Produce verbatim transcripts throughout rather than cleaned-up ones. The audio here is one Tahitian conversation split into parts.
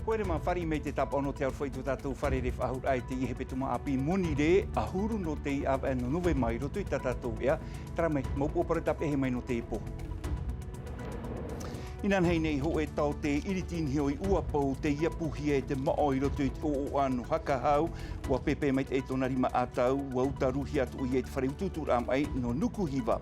Haere mai, fāriʻi mai te tāpaʻo nō te aroha i tō tātou fārerei faʻahou raʻa i teie hepetoma ʻāpī, Monirē, ʻahuru nō teie ʻāvaʻe nō Novema i roto i tā tātou ʻea. Terā mai mau upoʻo parau tāpeʻa mai nō teie pō. Inanahi nei hōʻē taote ʻiriti niho i ʻUapou tei apuhia e te maʻo i roto i te ʻoʻoʻa nō Hakahau. ʻUa pēpē maitaʻi tōna rima ʻātau, ʻua utuuturuhia atu ʻoia i te fare utuuturaʻa maʻi nō Nukuhiva.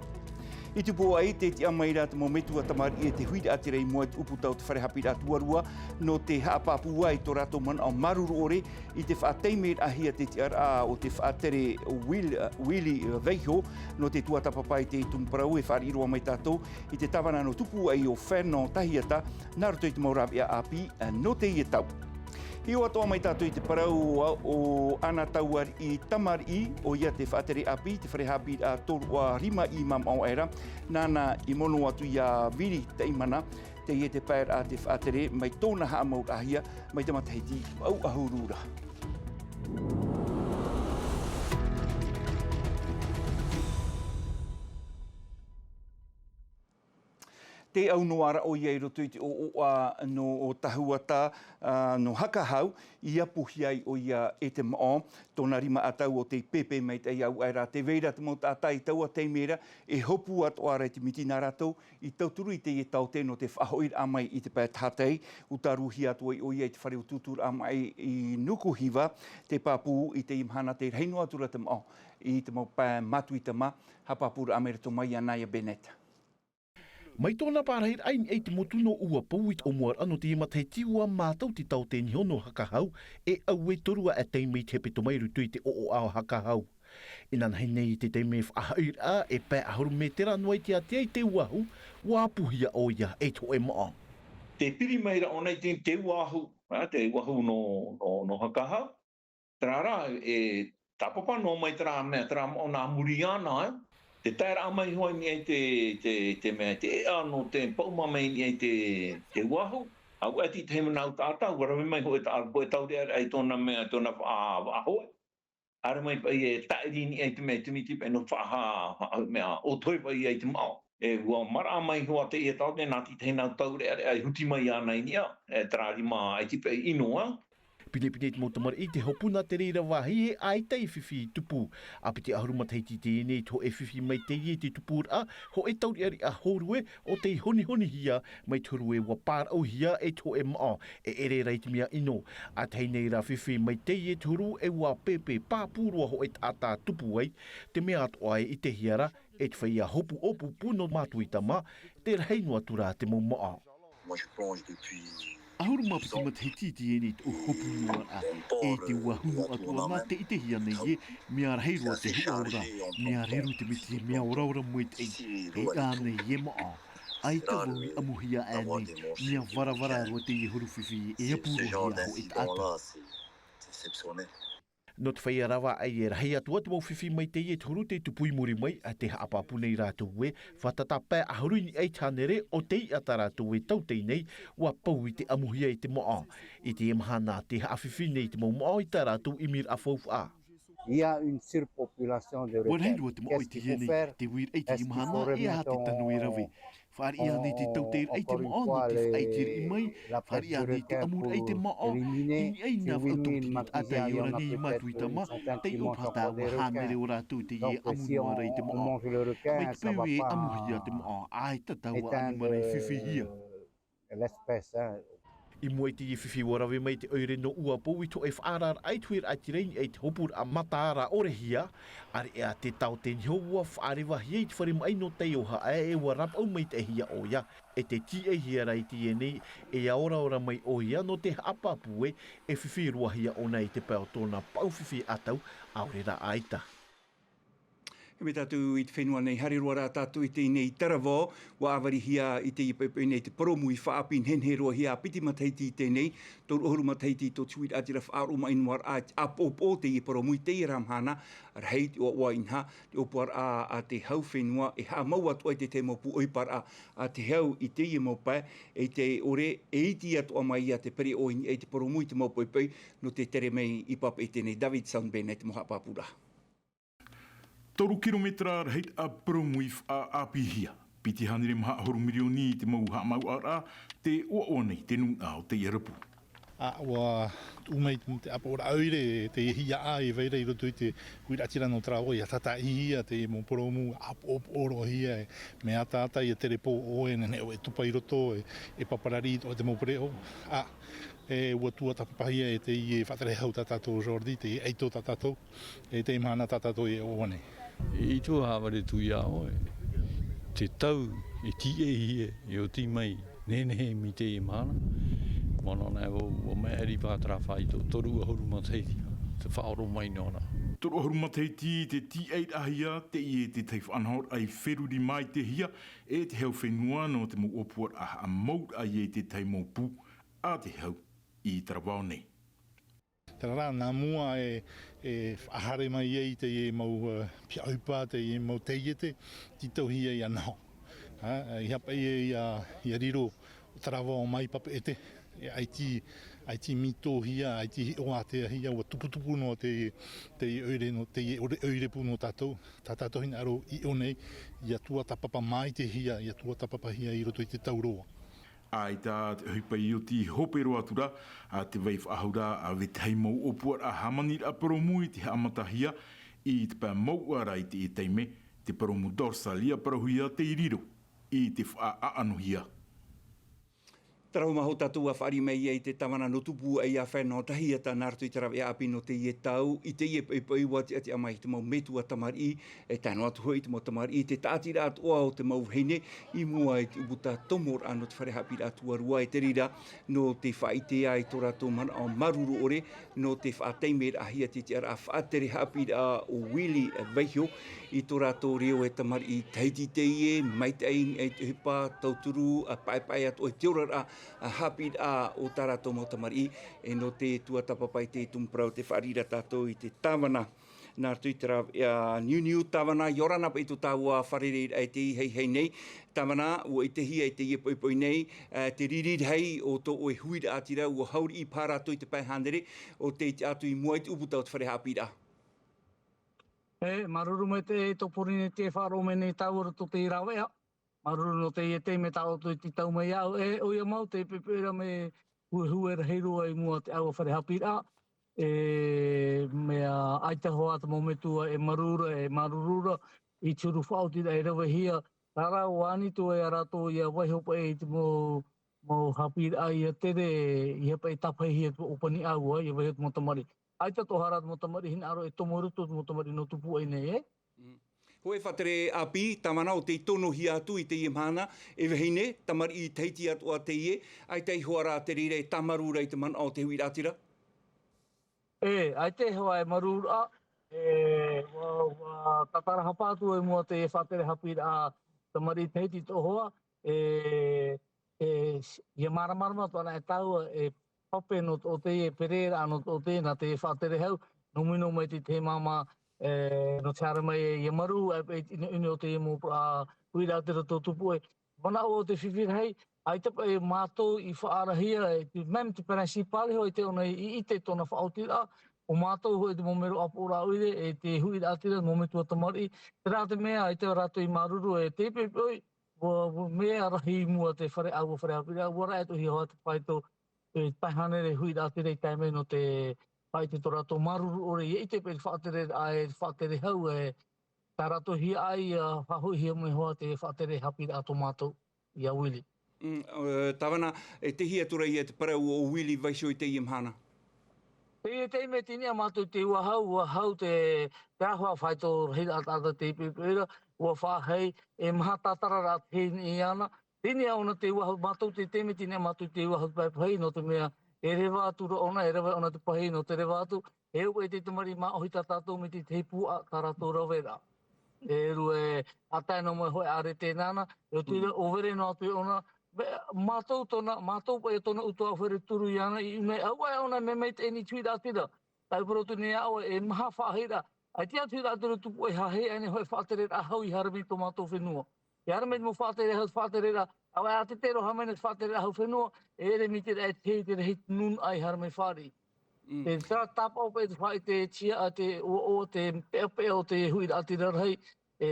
I tupu ai, tē tiʻa mai ra te mau metua tamariʻi e te huiraʻatira i mua i te ʻūputa o te fare haʻapiʻiraʻa tuarua nō te haʻapāpū i tō rātou manaʻo māuruuru ʻore i te faʻataimeraʻahia te tiʻaraʻa o te faʻatere Will, Willie Vaiho nō te tuatāpapa i te tumu parau e fāriʻi roa mai tātou i te tāvana nō Tupuaʻi o Fernand Tahiata, nā roto i te mau rāveʻa ʻāpī nō teie tau. Hiʻo atoʻa mai tātou i te parau o, o Ana Tauariʻi Tamariʻi, ʻoia te faʻatere ʻāpī, te fare haʻapiʻiraʻa tōroʻa rima i Mamaʻo aʻera, nāna i mono atu iā Viri Taimana, teie te paeraʻa te faʻatere mai tōna haʻamauraʻahia mai te matahiti vaʻu ʻahuru ra. Te au noa ra ʻoia i roto i te ʻoʻoʻa nō Tahuata, ā, nō Hakahau, i apuhia ai ʻoia e te maʻo, tōna rima ʻātau o tei pēpē maitaʻi au aʻera. Tē vai ra te mau taʻata i taua taime ra, e hopu atoʻa ra i te miti nā rātou i tauturu i teie taote nō te faʻahoʻiraʻa mai i te pae tahatai, utuuturuhia atu ai ʻoia i te fare utuuturaʻa maʻi i Nukuhiva, te pāpū i teie mahana tē rahi noa atu ra te maʻo i te mau pae Matuita mā, haʻapāpūraʻa mai roto mai iāna ia Bennett. Mai tōna pārahiraʻa i niʻa i te motu nō ʻUapou i te ʻōmuaraʻa nō teie matahiti ʻua mātau te taote niho nō Hakahau, e ʻaue toru aʻe taime i te hepetoma i roto i te ʻoʻoʻa o Hakahau. Inanahi nei i te taime faʻahoʻiraʻa e pae ʻahuru mētera noa i te ātea i te uahu, ʻua apuhia ʻoia e te hōʻē maʻo. Tē piri mai ra ʻōna i te, te uahu, ā, te uahu nō, nō, nō Hakahau. Terā rā, e tāpapa noa mai terā mea, terā maʻo nā muri iāna, ē. Te taeraʻa mai hoʻi i niʻa i te, te, te mea, te ʻeʻa nō te paʻuma mai i niʻa i te, te uahu. ʻAuē, te tahi manaʻo taʻata, ʻua rave mai hōʻē taʻata, hōʻē taureʻareʻa i tōna mea, tōna faʻa-, faʻahoʻi. ʻAere mai paʻi e tāʻiri i niʻa i te mea, i te miti paʻi nō faʻaha-, ha-, mea, ʻo toe paʻi ia i te maʻo. E, ʻua maraʻa mai hoʻi teie taote, nā te tahi nā taureʻareʻa i huti mai iāna i niʻa, e, terā rima ʻaita paʻi ʻino, ā. Pinepine te mau tamariʻi i te hopu nā te reira vāhi e ʻaita e fifi i tupu. ʻA piti ʻahuru matahiti i teie nei te hōʻē fifi mai teie i te tupuraʻa, hōʻē taureʻareʻa hōrue, ʻo tei honihonihia mai te hōrue ʻua pāraʻuhia e te hōʻē maʻo, e ʻere ra i te mea ʻino. ʻA tahi nei rā fifi mai teie te huru e ʻua pēpē pāpū roa hōʻē taʻata tupu ai, te mea atoʻa e ʻitehia ra, e te feiā hopu ʻōpūpū nō Matuita mā, tē rahi noa atu ra te mau maʻo. ʻAhuru mā piti matahiti i teie nei tōʻu hopu noa ra, e te uahu noa atu ā nā te ʻitehia nei ē, mea rahi roa te huʻaora, mea reru te miti, mea oraora maitaʻi, e ʻā nei e maʻo. ʻAita vau i ʻamuhia aʻe nei, mea varavara roa teie huru fifi e apu roa hia hōʻē taʻata. Nō te feiā ravaʻai e rahi atu ā te mau fifi mai teie te huru tei tupu i muri mai, ā, tē haʻapāpū nei rātou ē, fātata pae ʻahuru i niʻa i te hānere ʻo tei ʻata rātou e tautai nei, ʻua pau i te ʻamuhia i te maʻo. I teie mahana, tē haʻafifi nei te mau maʻo i tā rātou ʻimiraʻa faufaʻa. Il y a une surpopulation de requins. ʻUa rahi roa te maʻo i teie nei, te uiraʻa i teie mahana, e aha te tano e rave. Fāriʻi ānei te tauteiaʻa i te maʻo nō te faʻaʻiteraʻa mai, fāriʻi ānei te ʻamuraʻa i te maʻo, i niʻa i nā vaʻu tauatini taʻata e ora nei i Matuita mā, tei ʻōpata ʻua hānere ʻo rātou i teie ʻamu noa ra i te maʻo. Mai te peu e ʻamuhia te maʻo, ʻaita taua ʻanimara e fifihia. I mua i teie fifi ʻua rave mai te ʻoire nō ʻUapou i te hōʻē faʻaararaʻa i te huiraʻatira i niʻa i te hopuraʻa mataara ʻorehia, ʻāreʻa te taote niho ʻua faʻarevahia i te fare maʻi nō Taiohaʻa e ʻua rapaʻau maitaʻihia ʻoia, e tē tīaʻihia ra i teie nei, e oraora mai ʻoia nō te haʻapāpū ē, e fifi roa hia ʻōna i te pae o tōna paʻu fifi ʻātau, ʻaore rā ʻaita. E mai tātou i te fenua nei, haere roa rā tātou i teie nei i Taravao, ʻua ʻāvarihia i teie poʻipoʻi nei te poromui faʻaʻāpī nehenehe roa hia ʻa piti matahiti i teie nei, toru ʻahuru matahiti tō te huiraʻatira faʻaroʻo maʻi noa ra, ʻāpoʻopoʻo teie poromui, teie rā mahana, rahi te ʻoaʻoa inaha, te ʻōpuaraʻa a te hau fenua, e haʻamau atu ai te tahi mau pū ʻohiparaʻa a te hau i teie mau pae, e te ʻore, e iti atoʻa mai ia te pereʻoʻo i niʻa i te poromui i te mau poʻipoʻi, nō te tere mai i Papeʻete nei, David Sandbene, te mau haʻapāpūraʻa. Toru kirometera rahiraʻa poromui faʻaʻāpīhia. Piti hānere maha ʻahuru mirioni te mau haʻamauʻaraʻa, tē ʻoaʻoa nei te nūnaʻa o teie rapu. ʻA, ʻua tuʻu mai te ʻāpoʻoraʻa ʻoire, te hiaʻai e vai ra i roto i te huiraʻatira nō Taravao, ʻia tātaʻihia te mau purōmu, ʻāpoʻopoʻo roa hia, e mea ataata, ʻia tere pō ʻoe, e nehenehe ʻoe e tupa i roto, e, e pāparahi i tō ʻoe te mau pereʻoʻo. ʻA, e, ʻua tuatāpapahia e teie faʻatere hau tā tātou Jordi, te ʻaito tā tātou, e te mahana tā tātou e ʻoaʻoa nei. I tua haʻavare atu iā ʻoe, te tau e tīaʻi hia, e oti mai, nehenehe mai teie mahana. Manaʻo anaʻe vau, ʻua maʻiri vau terā faito, toru ʻahuru matahiti, te faʻaroʻo mai noa ra. Toru ʻahuru matahiti te tīaʻiraʻahia, teie te tahi faʻanahoraʻa i feruri maitaʻihia, e te hau fenua nō te mau ʻōpuaraʻa haʻamau ai i te tahi mau pū a te hau i Taravao nei. Terā rā, nā mua e, e faʻahaere mai ai teie mau, e, piha ʻohipa, teie mau taiete, tītauhia ʻia naho. ʻA, e, ʻeiaha paʻi ʻia, ʻia riro Taravao mai Papeʻete, e, ʻaita, ʻaita mitohia, ʻaita hiʻo ātea hia, ʻua tuputupu noa te, te ʻoire nō, te ʻore-, ʻoire pū nō tātou, tā tātou hinaʻaro i ʻō nei, ʻia tuatāpapa maitaʻihia, ʻia tuatāpapahia i roto i te tau roa. ʻAita te ʻohipa i oti hope roa atu ra, ʻa te vai faʻahou ra, ʻa vetahi mau ʻōpuaraʻa hāmaniraʻa purōmu i te haʻamatahia i te pae mouʻa ra i te taime, te purōmu dorsal ʻia parauhia tei riro i te faʻaʻanohia. Terā mau tātou ʻua fāriʻi mai ai i te tāvana nō Tupuaʻi, ʻia fānaʻo tahi atu nā roto i te rāveʻa ʻāpī nō teie tau, i teie poʻipoʻi ʻua tiʻatiʻa mai te mau metua tamariʻi, e tae noa atu hoʻi te mau tamariʻi, te tāʻatiraʻa atoʻa o te mau vahine, i mua i te ʻūputa tomoraʻa nō te fare haʻapiʻiraʻa tuarua, e te reira, nō te faʻaʻite i tō rātou manaʻo māuruuru ʻore, nō te faʻataimeraʻahia te tiʻaraʻa faʻatere haʻapiʻiraʻa o Willie Vaiho, i tō rātou reo e tamariʻi Tahiti teie, maitaʻi i niʻa i te ʻohipa, tauturu, ʻa paepae atoʻa i te oraraʻa, ʻa haʻapiʻiraʻa o tā rātou mau tamariʻi, e nō te tuatāpapa i te tumu parau tē fāriʻi ra tātou i te tāvana. Nā roto i te rāveʻa, ʻa, niuniu, tāvana, ʻia ora na paʻi tō tāua fārereiraʻa i teie haihai nei. Tāvana, ʻua ʻitehia i teie poʻipoʻi nei, ā, te riri rahi o tō ʻoe huiraʻatira, ʻua hauriʻi paha rātou i te pae hānere, ʻo tei tiʻa atu i mua i te ʻūputa o te fare haʻapiʻiraʻa. E, māuruuru maitaʻi e tō Pōrīnetia e faʻaroʻo mai nei tāua i roto i te rāveʻa. Māuruuru nō teie taime tā ʻoutou i tītau mai iāʻu. E, ʻoia mau te poʻipoʻi ra mea huehue rahi roa i mua i te ʻāua fare haʻapiʻiraʻa. E, mea ʻaita hoʻi te mau metua e māuruuru, e māuruuru ra, i te huru faʻaotiraʻa i ravehia. Terā rā, ʻua ani atu ai rātou ʻia vaiho paʻi i te mau, mau haʻapiʻiraʻa ʻia tere, ʻeiaha paʻi tāpaʻihia te ʻōpani ʻāua, ʻia vaiho te mau tamariʻi. ʻAita atoʻa rā te mau tamariʻi hinaʻaro e tomo i roto, te mau tamariʻi nō Tupuaʻi nei, e? Mm. Hōʻē faʻatere ʻāpī, tāvana, ʻo tei tonohia atu i teie mahana, e vahine, tamariʻi Tahiti atoʻa teie, ʻaita hoʻi rā te reira e tāmarū ra i te manaʻo o te huiraʻatira? E, ʻaita hoʻi e māuruuru ra, e, ʻua, ʻua tātarahapa atu i mua i te faʻatere haʻapiʻiraʻa tamariʻi Tahiti atoʻa hoʻi, e, e, ʻia māramarama atoʻa na e tāua, e pape nō tō teie, e pereraʻa nō tō teie, nā te faʻatere hau, nō muri noa mai i te tahi māmā, e, nō te haere mai e, ʻia marū, e, e, ʻino, ʻino o teie mau, ā, huiraʻatira tō Tupuaʻi. Manaʻo ʻo te fifi rahi, ʻaita paʻi mātou i faʻaarahia, e, te, même te principal hoʻi ʻaita ʻōna i, i ʻite tōna faʻaotiraʻa, ʻo mātou hoʻi te mau mero ʻāpoʻoraʻa ʻoire, e te huiraʻatira, mau metua tamariʻi, terā te mea, ʻaita rātou i māuruuru, e te poʻipoʻi, ʻua, ʻua mea rahi i mua i te fare, ʻāua fare haʻapiʻiraʻa, ʻua rahi atoʻa hia hoʻi te faito, e, pae hānere huiraʻatira i tae mai nō te faito tō rātou māuruuru ʻore, ʻia ʻite paʻi te faʻatereraʻa, e, te faʻatere hau, e, tā rātou hiaʻai, ʻia faʻahoʻihia mai hoʻi te faʻatere haʻapiʻiraʻa tō mātou, iā Willie. Mm, e, tāvana, e tei hea atu ra ia te parau o Willie Vaiho i teie mahana? Teie, teie mea tini a mātou te ua hau, ua hau te, te āhua faito rahi ra, ata, ata te poʻipoʻi ra, ʻua faʻahei, e maha tātararaʻa teie nei iāna. Teie nei ʻōna te ua hau, mātou te, teie mea tini a mātou te ua hau paepahi, nō te mea, e reva atu ra ʻōna, e reva ʻōna te pahi, nō te reva atu, e au e te tamariʻi māʻohi tā tātou mai te tahi pūʻa, tā rātou raveraʻa. E rua e, ʻa tae noa mai hoʻi ʻāreʻa nāna, e ʻo te reira, ʻōvere noa atu ʻōna, me, mātou tōna, mātou paʻi tōna ʻutuāfare turu iāna, i ʻō nei, auaʻe ʻōna, mea maitaʻi i te huiraʻatira. Tau parau atu nei ʻoe, e maha faʻaheiraʻa. ʻAita te huiraʻatira Tupuaʻi e hāhei aʻe nei hoʻi faʻatereraʻa hau i haere mai tō mātou fenua. E haere mai te mau faʻatere hau, faʻatereraʻa. Auaʻe ʻa te tero haere mai nei faʻatereraʻa hau fenua, e ʻere mai te reira e te hei, te reira hei nūnaʻa i haere mai fāriʻi. Mm. E tā, tāpaʻo paʻi te faʻaʻite, te tiaʻa, te ʻoaʻoa, te peʻapeʻa o te huiraʻatira rahi, e,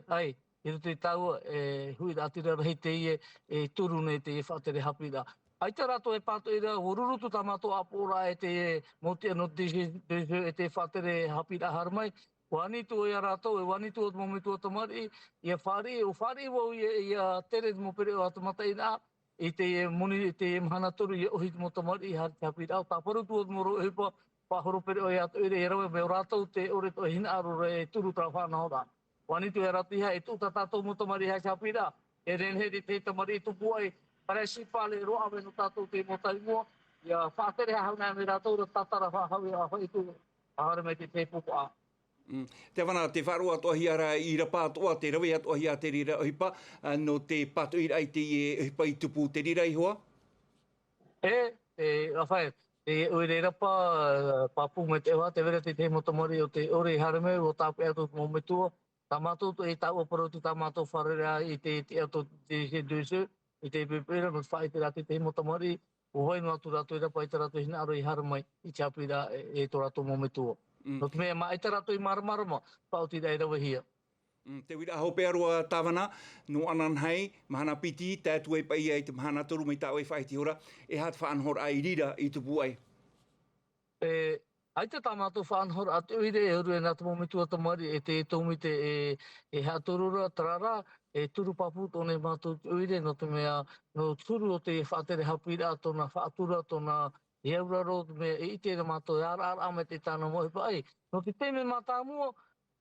ʻae, i roto i tāua, e, huiraʻatira rahi teie, e, turu nei teie faʻatere haʻapiʻiraʻa. ʻAita rātou e pātoʻi ra, ʻua rurutu tā mātou ʻāpoʻoraʻa e te mau tiʻa nō te, te, e te faʻatere haʻapiʻiraʻa haere mai. ʻUa ani atu ʻoia rātou, e ʻua ani atu ʻo te mau metua tamariʻi, ʻia fāriʻi, ʻua fāriʻi vau ʻia, ʻia tere te mau pereʻoʻo a te mataʻeinaʻa, i te moni, i te mahana toru ʻia ʻohi te mau tamariʻi, haere i te haʻapiʻiraʻa, ʻua tāparu atu ʻo te mau reo ʻohipa, faʻahoro pereʻoʻo ʻia ʻoire, e rave mai ʻo rātou te ʻore atoʻa e hinaʻaro ra e turu terā faʻanahoraʻa. ʻUa ani atu ʻoia rātou ʻeiaha, e tuʻu tā tātou mau tamariʻi haere i te haʻapiʻiraʻa, e nehenehe te tahi tamariʻi tupu ai, parau ʻē, pale roa ʻāvae nō tātou te mau tau i mua, ʻia faʻatere haʻahau mai rātou ra tātara faʻahou ʻia faʻaʻite, ʻa haere mai te tahi pūpaʻa. Mm. Tāvana, tē faʻaroʻo atoʻahia ra i rapa atoʻa, tē rave atoʻahia te reira ʻohipa, ā, nō te pātoʻiraʻa i teie ʻohipa i tupu, te reira iho ā? E, e, ʻāvae, te ʻoire rapa, ā, pāpū mai te ʻohipa, tē vai ra te tahi mau tamariʻi ʻo te ʻore i haere mai, ʻua tāpeʻa atu te mau metua, tā mātou atoʻa e taʻu ʻa parau atu tā mātou fārerei i te, te ʻato te, te, te, i te pepe ra, nō te faʻaʻite ra te tahi mau tamariʻi, ʻua vai noa atu rātou i rapa, ʻaita rātou e hinaʻaro ʻia haere mai i te haʻapiʻiraʻa e, e tō rātou mau metua. Mm. Nō te mea, mā ʻaita rātou i māramarama, faʻaoti rā e ravehia. Mm, te uiraʻa hopeʻa roa Tāvana, nō ananahi, mahana piti, tae atu ai paʻi i te mahana toru mai tā ʻoe faʻahiti hora, e aha te faʻanahoraʻa i reira i tupu ai? E, ʻaita tā mātou faʻanahoraʻa te ʻoire, e huru e nā te mau metua tamariʻi e te tōmite e, e haʻatoro ra, terā rā, e turu pāpū atoʻa nei mātou te ʻoire, nō te mea, nō te huru o te faʻatere haʻapiʻiraʻa, tōna faʻatura, tōna e auraro, te mea, e ʻite ra mātou, e ʻaraʻara mai te tāna mau ʻohipa. Nō te taime mātāmua,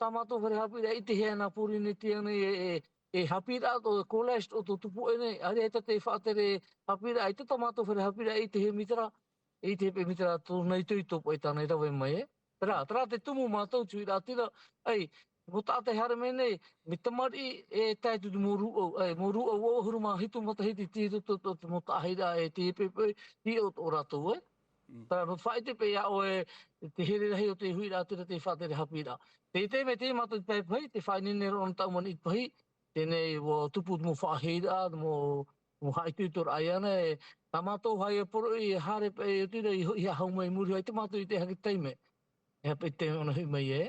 tā mātou fare haʻapiʻiraʻa i ʻitehia nā Pōrīnetia nei, e, e, e haʻapiʻiraʻa atoʻa, e collège atoʻa tō tupu aʻe nei, ʻaore ʻaita te faʻatere haʻapiʻiraʻa, ʻaita tā mātou fare haʻapiʻiraʻa i ʻitehia mītera, i ʻitehia paʻi mītera tōna itoito paʻi tāna i rave mai, e. Terā, terā te tumu mātou, te uiraʻatira, ʻei, mau taʻata e haere mai nei, mea tamariʻi e tae atu te mau rūʻau, ʻei, mau rūʻau vaʻu ʻahuru mā hitu matahiti tei roto i te mau taʻahiraʻa e te pepe, tei ʻō tō rātou, e. Mm. Terā, nō te faʻaʻite paʻi iā ʻoe, te here rahi o te huiraʻatira te faʻatere haʻapiʻiraʻa. Te, te mea te mātou te pae pahi, te faʻaineine roa nō tāʻu manaʻo i te pahi, teie nei, ʻua tupu te mau faʻaheiraʻa, te mau, mau haʻaitoitoraʻa iāna, e, tā mātou haere poroʻi, e haere paʻi, e oti ra, i hoʻi haʻahou mai i muri, ʻaita mātou i ʻitehia i te taime. E hape te ono hei mai e.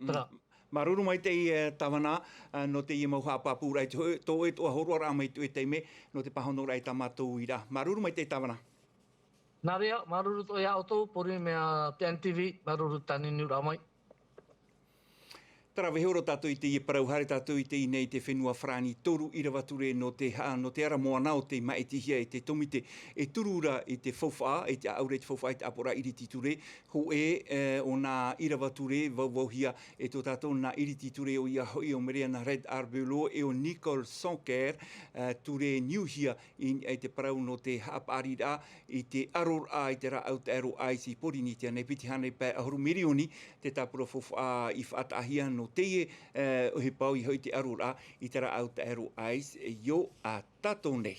Mm. Terā. Māuruuru maitaʻi, e, Tāvana, ā, nō teie mau haʻapāpūraʻa i te hō-, tō ʻoe atoʻa hōroʻaraʻa mai i teie taime, nō te pāhonoraʻa i tā mātou uiraʻa. Māuruuru maitaʻi Tāvana. Nā reira, māuruuru atoʻa iā ʻoutou, Pōrī mai te N T V, māuruuru tāniuniuraʻa mai. Terā, vaiiho roa tātou i teie parau, haere tātou i teie nei i te fenua Farāni, toru ʻīrava ture nō te ha-, nō te ara moana o tei māʻitihia e te tōmite e turu ra i te faufaʻa, i te ʻāʻauraʻa i te faufaʻa, i te ʻāpoʻoraʻa iriti ture, hōʻē, e, ʻo nā ʻīrava ture, vauvauhia e tō tātou nā iriti ture, ʻoia hoʻi ʻo Mariana Reid-Arbelot e ʻo Nicole Sanquer, e, ture niuhia i, i te parau nō te haʻapaʻariraʻa i te aroraʻa i te rāʻau taʻero ice i Pōrīnetia nei, piti hānere pae ʻahuru mirioni te tāpura faufaʻa i faʻataʻahia nō teie, e, ʻohipa, ʻoia hoʻi te aroraʻa i te rāʻau taʻero ice i ʻō ā tātou nei.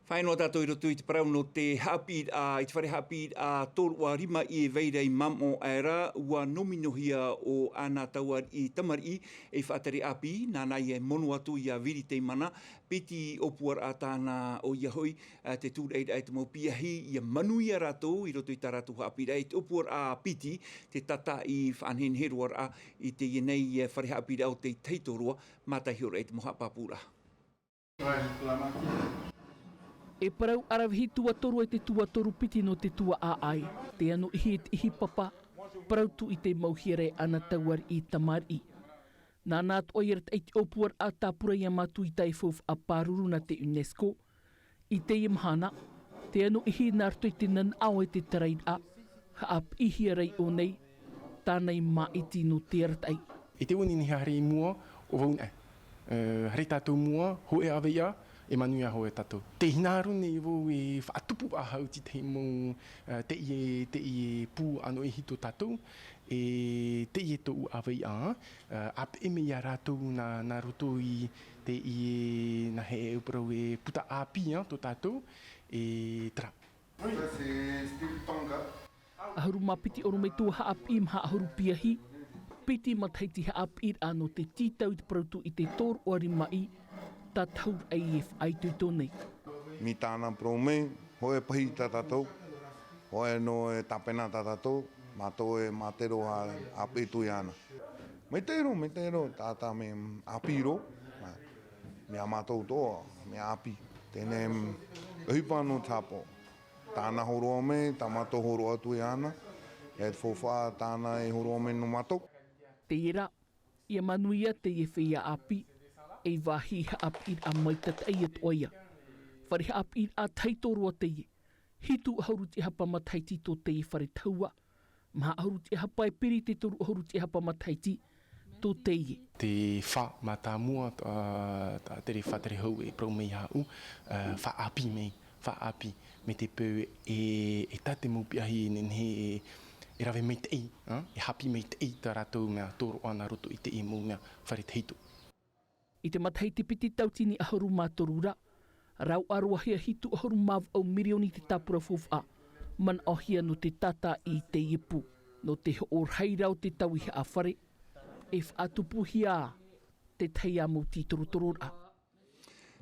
Faʻaea noa tātou i roto i te parau nō te haʻapiʻiraʻa, i te fare haʻapiʻiraʻa tōroʻa rimaʻī e vai ra i Mamaʻo aʻe ra, ʻua nōminohia ʻo Ana Tauariʻi Tamariʻi ei faʻatere ʻāpī, nāna ia e mono atu iā Viri Teimana, piti ʻōpuaraʻa tāna, ʻoia hoʻi, ā, te tūraʻiraʻa i te mau piahi, ʻia manuia rātou i roto i tā rātou haʻapiʻiraʻa, i te ʻōpuaraʻa piti, te tātaʻi faʻanehenehe roa raʻa i teie nei, e, fare haʻapiʻiraʻa o tei tahito roa, mātaiho roa i te mau haʻapāpūraʻa. E parau ʻaravihi tuatoru e te tuatoru piti nō te tuaʻaʻai. Tē anoʻihi e te ʻihi papa, parau tūʻite mauhia ra e Ana Tauariʻi Tamariʻi. Nāna atoʻa i arataʻi i te ʻōpuaraʻa tāpura iā mātou i te faufaʻa pāruru nā te UNESCO. I teie mahana, tē anoʻihi nā roto i te nanaʻo e te tarairaʻa, haʻapiʻihia ra i ʻō nei, tāna i māʻiti nō te arataʻi. I te ʻō nei nei haere i mua, ʻo vau nei. E, haere tātou i mua, hōʻē ʻāvaʻe, e manuia hoʻi tātou. Tē hinaʻaro nei vau e faʻatupu faʻahou i te tahi mau, e, teie, teie pū anoʻihi tō tātou, e teie tōʻu ʻāvaʻe, e, ʻāpeʻe mai iā rātou nā, nā roto i teie, nā hea e parau, e puta ʻāpī, e, tō tātou, e, terā. Ça, c'est style tanga. ʻAhuru mā piti ʻorometua haʻapiʻi maha ʻahuru piahi, piti matahiti haʻapiʻiraʻa nō te tītau i te parau tūʻite tōroʻa rimaʻī, tātauraʻa e faʻaitoito nei. Mai tāna parau mai, hōʻē pahi tā tātou, hōʻē noa e tāpena tā tātou, mātou e mātero ā, ʻāpeʻe atu iāna. Maitaʻi roa, maitaʻi roa, tātā mea ʻāpī roa, mea mātou atoʻa, mea ʻāpī. Teie nei ʻohipa nō te hāpaʻo. Tāna hōroʻa mai, tā mātou hōroʻa atu iāna, e te faufaʻa tāna e hōroʻa mai nō mātou. Teie rā, ʻia manuia teie feiā ʻāpī, ei vāhi haʻapiʻiraʻa maitataʻi atoʻa ia. Fare haʻapiʻiraʻa tahito roa teie, hitu ʻahuru te hapa matahiti tō teie fare tahua, maha ʻahuru te hapa e piri te toru ʻahuru te hapa matahiti tō teie. Te fā mātāmua, ā, tā tere faʻatere hau e parau mai iāʻu, ā, faʻaʻāpī mai, faʻaʻāpī, mai te peu e, e tā te mau piahi e nehenehe e, e rave maitaʻi, ā, e haʻapiʻi maitaʻi tā rātou mea tōroʻa nā roto i teie mau mea fare tahito. I te matahiti piti tautini ʻahuru mā toru ra, rauʻaroahia hitu ʻahuru mā vaʻu mirioni te tāpura faufaʻa, manaʻohia nō te tātaʻi i teie pū, nō te hoʻo rahi ra o te tau i haʻafare, e faʻatupuhia te tahi ā mau tītorotororaʻa.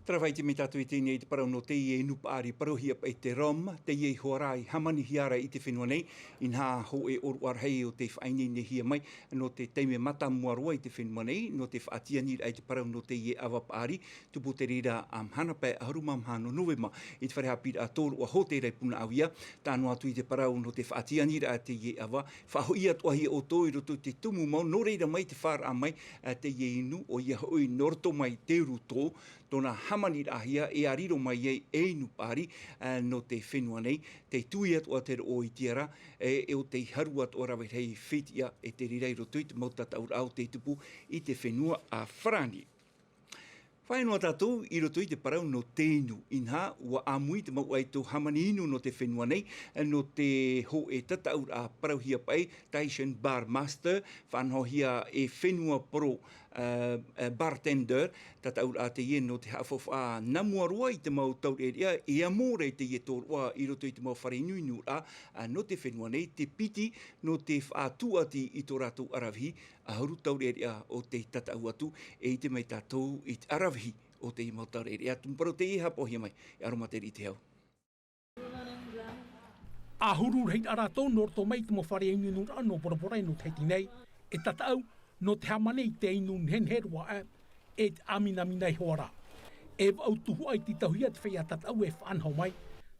Terā faʻaʻite mai tātou i teie nei i te parau nō teie inu paʻari parauhia paʻi te rhum, teie iho ā rā i hāmanihia ra i te fenua nei, inaha hōʻē ʻōroʻa rahi o tei faʻaineinehia mai, nō te taime mātāmua roa i te fenua nei, nō te faʻatianiraʻa i te parau nō teie ʻava paʻari, tupu te reira ā mahana pae ʻahuru mā maha nō Novema, i te fare haʻapiʻiraʻa tōroʻa hōtēra i Punaʻauia, tae noa atu i te parau nō te faʻatianiraʻa teie ʻava, faʻahoʻi atoʻahia ʻoutou i roto i te tumu mau, nō reira mai te fāraʻa mai, ā, teie inu, ʻoia hoʻi nō roto mai te uru tō, tōna hāmaniraʻahia, e ʻa riro mai ai e inu paʻari, ā, nō te fenua nei, tei tui atoʻa te roʻo i te ara, e, e ʻo tei haru atoʻa rave rahi fetiʻa e te reira i roto i te mau tataʻuraʻa o tei tupu i te fenua a Farāni. Faʻaea noa tātou i roto i te parau nō te inu, inaha, ʻua ʻāmui te mau ʻaito hāmani inu nō te fenua nei, nō te hōʻē tataʻuraʻa parauhia paʻi, Tahitian Bar Master, faʻanahohia e Fenua Pro, ā, ā, Bartender, tataʻuraʻa teie nō te haʻafaufaʻa nā mua roa i te mau taureʻareʻa, e amo ra i teie tōroʻa i roto i te mau fare inuinuraʻa, ā, nō te fenua nei, te piti nō te faʻatūʻati i tō rātou ʻaravihi, ʻahuru taureʻareʻa o tei tataʻu atu, e ʻite mai tātou i te ʻaravihi o teie mau taureʻareʻa, tumu parau teie e haʻapaʻohia mai e Aromatere Itehau. ʻAhuru rahiraʻa rātou nō roto mai i te mau fare inuinuraʻa nō Bora Bora e nō Tahiti nei, e tataʻu nō te hāmani i te inu nehenehe roa aʻe, e te ʻāminamina iho ā rā. E vaʻu tuhaʻa i tītauhia te feiā tataʻu e faʻanaho mai,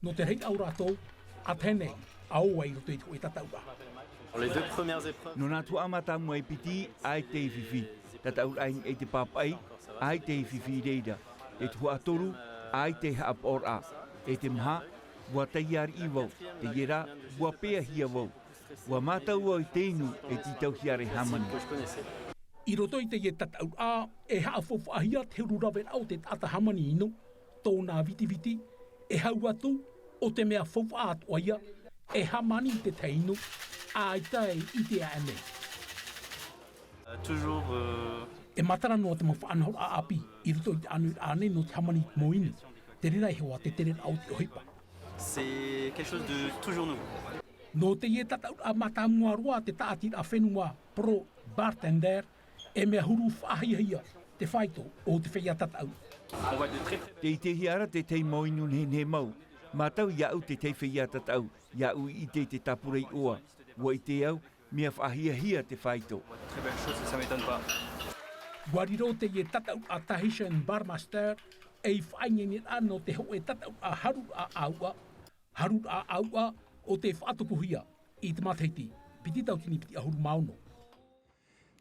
nō te rahiraʻa o rātou, ʻa tahi nei, ʻa ō ai i roto i te hōʻē tataʻuraʻa. Les deux premières épreuves. Nō nā tuhaʻa mātāmua e piti, ʻaita e fifi. Tataʻuraʻa i niʻa i te pāpaʻi, ʻaita e fifi i reira. E tuhaʻa toru, ʻaita e haʻapaʻoraʻa. E te maha, ʻua taiā riʻi vau, teie rā, ʻua peahia vau. ʻUa mātau vau i te inu e tītauhia ra e hāmani. I roto i teie tataʻuraʻa, e haʻafaufaʻahia te huru raveraʻa o te taʻata hāmani inu, tōna vitiviti, e hau atu, ʻo te mea faufaʻa atoʻa ia, e hāmani i te tahi inu, ʻaita e ʻite aʻe nei. Toujours, euh, E matara noa te mau faʻanahoraʻa ʻāpī, i roto i te ʻānuiraʻa nei nō te hāmani i te mau inu, te reira iho ā te tereraʻa o te ʻohipa. C'est quelque chose de toujours nouveau. Nō teie tataʻuraʻa mātāmua roa te tāʻatiraʻa Fenua Pro Bartender, e mea huru faʻahiahia te fāito o te feiā tataʻu. On voit de très, très... Tē ʻitehia ra te tahi mau inu nehenehe mau. Mātau iāʻu te tahi feiā tataʻu, iāʻu i ʻite i te tāpura iʻoa. ʻUa ʻite au, mea faʻahiahia te fāito. Très belle chose, ça m'étonne pas. ʻUa riro teie tataʻuraʻa Tahitian Bar Master ei faʻaineineraʻa nō te hōʻē tataʻuraʻa haruraʻa ʻāuʻa, haruraʻa ʻāuʻa ʻo tei faʻatupuhia i te matahiti piti tautini piti ʻahuru mā ono.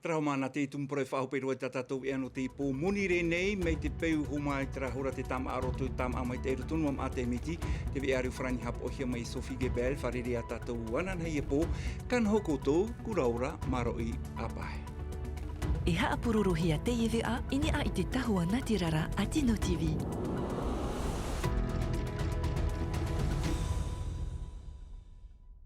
Terā hoʻi māna te tumu parau e faʻahope roa i tā tātou ʻēʻa nō te pō Monirē nei, mai te peu hōmai terā hora te tāmāʻa roto i tāmāʻa maitaʻi roto noa maʻa te miti, te veʻa reo farāni haʻapaʻohia mai e Sophie Gebel, fārerei ā tātou ananahi e pō, ka noho koutou, kura ora, māuruuru ʻāpae. E haʻapurorohia teie veʻa i niʻa i te tahua nātirara a Tino TV.